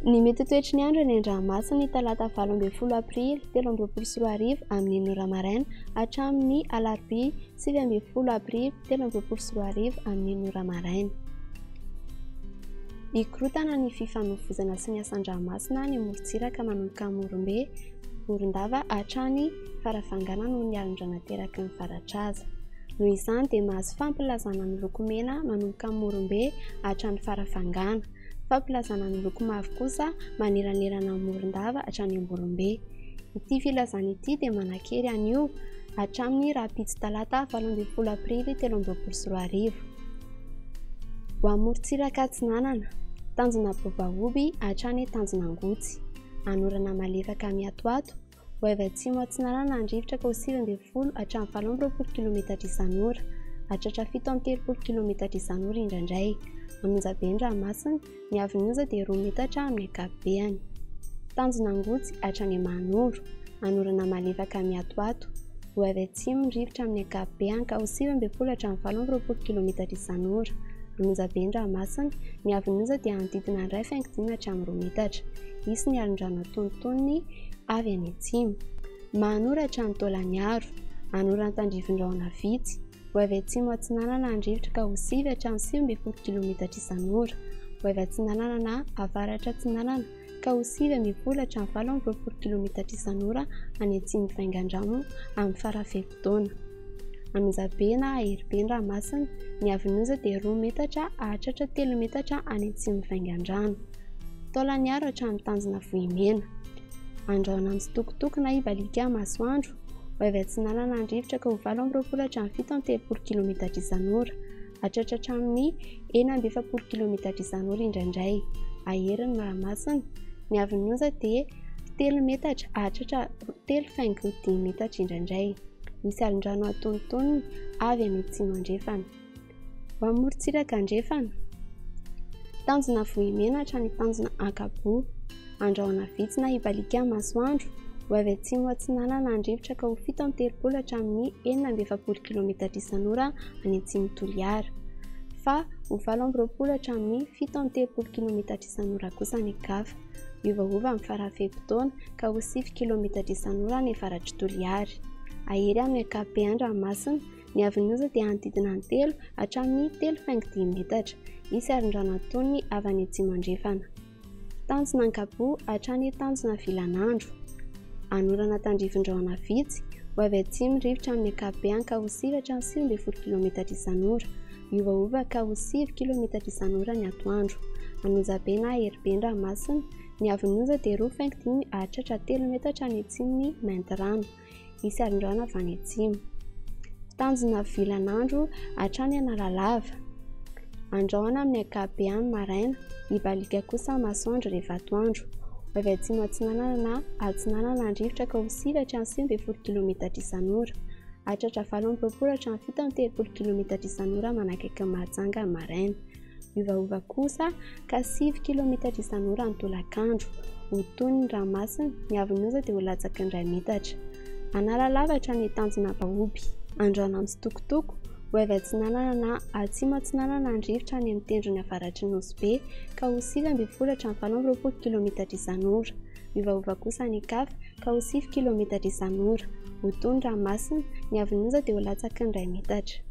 Ny mety ho toetry ny andro eny an-dranomasina ny talata 18 aprily 2023 amin'ny enina ora maraina hatramin'ny alarobia 19 aprily 2023 amin'ny enina ora maraina. Hikorontana ny fifamoivoizana sy ny asan-dranomasina any amorontsiraka manomboka Morombe, Morondava hatrany Farafangana noho ny alon-drano ateraky ny varatraza. Noho izany dia mahazo fampilazana miloko mena manomboka Morombe hatrany Farafangana. Fampilazana miloko mavo kosa manelanelana an'i Morondava hatrany Amborombe. Ity filazana ity dia manan-kery anio hatramin'ny rahampitso talata 18 aprily 2023. Ho amorontsiraka atsinanana, tanjona Bobahoby hatrany tanjona Angotsy. Anorana malefaka miatoato, ho avy atsimo atsinanana handrivotra ka ho 19 hatramin'ny 28 kilometatra isan'ora, hahatratra 37 kilometatra isan'ora indraindray. Anonjabe ny ranomasina, ny haavon'ny onja dia 2 metatra amin'ny ankapobeny. Tanjona Angotsy hatrany Mahanoro, anorana malefaka miatoato, ho avy atsimo ny rivotra amin'ny ankapobeny ka ho 19 hatramin'ny 28 kilometatra isan'ora. Anonjabe ny ranomasina, ny haavon'ny onja dia hanodidina ny 1,5 hatramin'ny 2 metatra. Hisy ny alon-drano antonontonony avy any atsimo. Mahanoro hatrany Taolagnaro, anoran-tandrifin-drahona vitsy, ho avy atsimo atsinanana handrivotra ka ho 9 hatramin'ny 19 kilometatra isan'ora, ho avy atsinanana na avaratra atsinanana ka ho 19 hatramin'ny 28 kilometatra isan'ora any atsimo Vaingandrano amin'ny fara-fe-potoana. Anonjabe na Aherobe ny ranomasina, ny haavon'ny onja dia 2 metatra hahatratra 3 metatra any atsimo Vaingandrano. Taolagnaro hatramin'ny tanjona Vohimena. Andrahona mitsitokotoko na hibaliaka masoandro, ho avy atsinanana handrivotra ka ho 28 hatramin'ny 37 kilometatra isan'ora, hahatratra hatramin'ny 46 kilometatra isan'ora indraindray. Ahery ny ranomasina, ny haavon'ny onja dia 3 metatra hahatratra 3,5 metatra indraindray. Misy alon-drano antonontonony avy any atsimo andrefana. Ho amorontsiraka andrefana, tanjona Vohimena hatrany tanjona Ankaboa. Andrahona vitsy na hibaliaka masoandro, ho avy atsimo atsinanana handrivotra ka ho 37 hatramin'ny 46 kilometatra isan'ora any atsimo Toliara. Fa ho 28 hatramin'ny 37 kilometatra isan'ora kosa any an-kafa. Miovaova amin'ny fara-fe-potoana ka ho 9 kilometatra isan'ora any avaratr'i Toliara. Ahery amin'ny ankapobeny ranomasina, Ny haavon'ny onja dia hanodidina ny 3 hatramin'ny 3,5 metatra. Hisy aron-drano antonony avy any atsimo andrefana. Tanjona Ankaboa hatrany Tanjona Vilanandro. Anorana tandrifin-drahona vitsy, ho avy atsimo rivotra amin'ny ankapobeny ka ho 9 hatramin'ny 19 kilometatra isan'ora. Miovaova ka ho 9 kilometatra isan'ora ny atoandro. Anonjabe na Heribe ny ranomasina, ny haavon'ny onja dia 2,5 hahatratra 3 metatra any atsimon'i Maintirano. Hisy alon-drano avy any atsimo. Tanjona vilan'andro hatrany Analalava. Andrahona amin'ny ankapobeny maraina, hibaliaka kosa masoandro rehefa atoandro. Ho avy atsimo atsinanana na atsinanana handrivotra ka ho 9 hatramin'ny 19 kilometatra isan'ora. Hahatratra 28 hatramin'ny 37 kilometatra isan'ora manakaiky an'i Mahajanga ny maraina. Miovaova kosa ka 9 kilometatra isan'ora ny tolakandro. Ho toy ny ranomasina, ny haavon'ny onja dia ho latsaky ny 1 metatra. Analalava hatrany Tanjona Bahoby. Andrahona mitsitokotoko, ho avy atsinanana na atsimo atsinanana handrivotra any amin'ny tendrony avaratry Nosy Be ka ho 19 hatramin'ny 28 kilometatra isan'ora. Miovaova kosa any an-kafa ka ho 9 kilometatra isan'ora. Ho toy ny ranomasina, ny haavon'ny onja dia ho latsaky ny 1 metatra.